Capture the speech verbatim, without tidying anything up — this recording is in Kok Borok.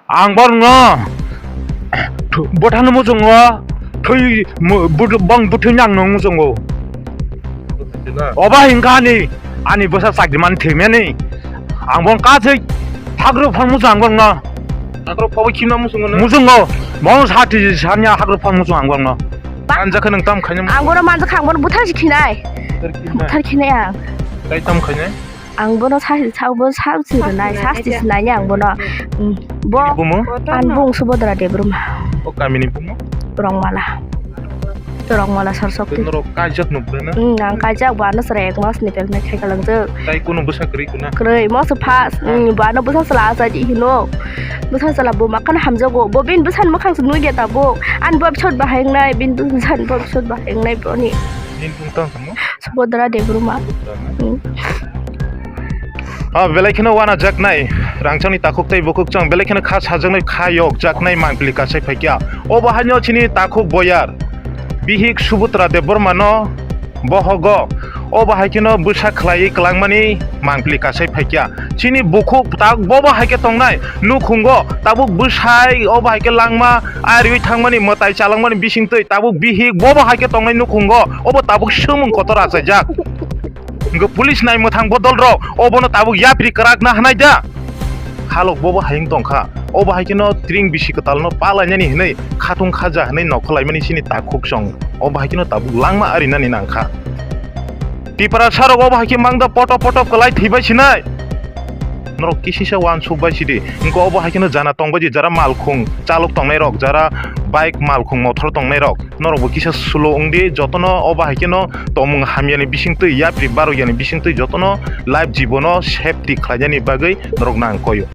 Ang borno bwthano muchungo, thwi bong bwthwino ang no muchungo. Oba hingkha ani, ani bwsa chakri mani thwimani. Ang bong kasai hagrok phang muchung ang borno. Hagrok phawi khimna muchungo na? Muchungo. Bong sati sanya hagrok phang muchung ang borno. Manjakha nang tam khaina? Ang bono manjakha, ang bono buthar si khinai. Buthar khinai ang. Tai tam khaina? Ang bono sa, sa, bono sa si rwnai, sa si sinai ang bono. Bo bumo? An bung Subodra Debbarma. O kamini bumo? Rongmala. Rongmala Sarsokti. Norok kaijak no bwrwino? Hmm, ang kaijak, bo ano chwrai ek mas ni pelmai khai kalangjak. Tai kuno bwsa kwrwi kuna? Kwrwi, moso pha, hmm, bo ano bwsa chwla achai di hino. Bwsa chwla bo makan hamjago. Bo bini bwsani mwkhang se nugya tabuk. An bo bisot bahai wngnai, bini bwsani bo bisot bahai wngnai boni. Nini bung tang tamo? Subodra Debbarma. Hmm. Ah, belai kheno wana jaknai, rangchakni takhuk tei bukhuk chwng belai kheno kha sajaknai, kha yok jaknai mangpili kasai phaikya. Obo haino chini takhuk boyar, bihik Subodra Debbarmano bohogo. Obo hai kheno bwsa khlaiwi kwlangmani mangpili kasai phaikya. Chini bukhuk tak bobo hai khe tongnai nukhungo, tabuk bwsai obo hai khe langma ariwi thangmani, mwtai chalangmani bisingtwi tabuk bihik bobo hai khe tongnai nukhungo, obo tabuk swngmung kotor achaijak. Hwnkhe police nai mwthang bodol rok obono tabuk yapri kwrak na hwnai da? Halok bobo hayung tongkha. Obo hai kheno tring bisi kwtalno palainani hwnwi khatung khaja hwnwi nokholaimani chini takhuk chwng. Obo hai kheno tabuk langma arinani nangkha. Tiprasa rok obo hai khe mangda potop potop kwlai thwibai sinai. Norok kisisa uansuk bai sidi. Hwnkhe obo hai kheno jana tongbai di, jara malkhung chalok tongnai rok, jara bike malkhung mothor tongnai rok. Norok bo kisa slow wng di, jotono obo hai kheno tongmung hamyani bisingtwi, yapri barokya ni bisingtwi jotono life jibono safety khlainani bagwi norok nang koyo.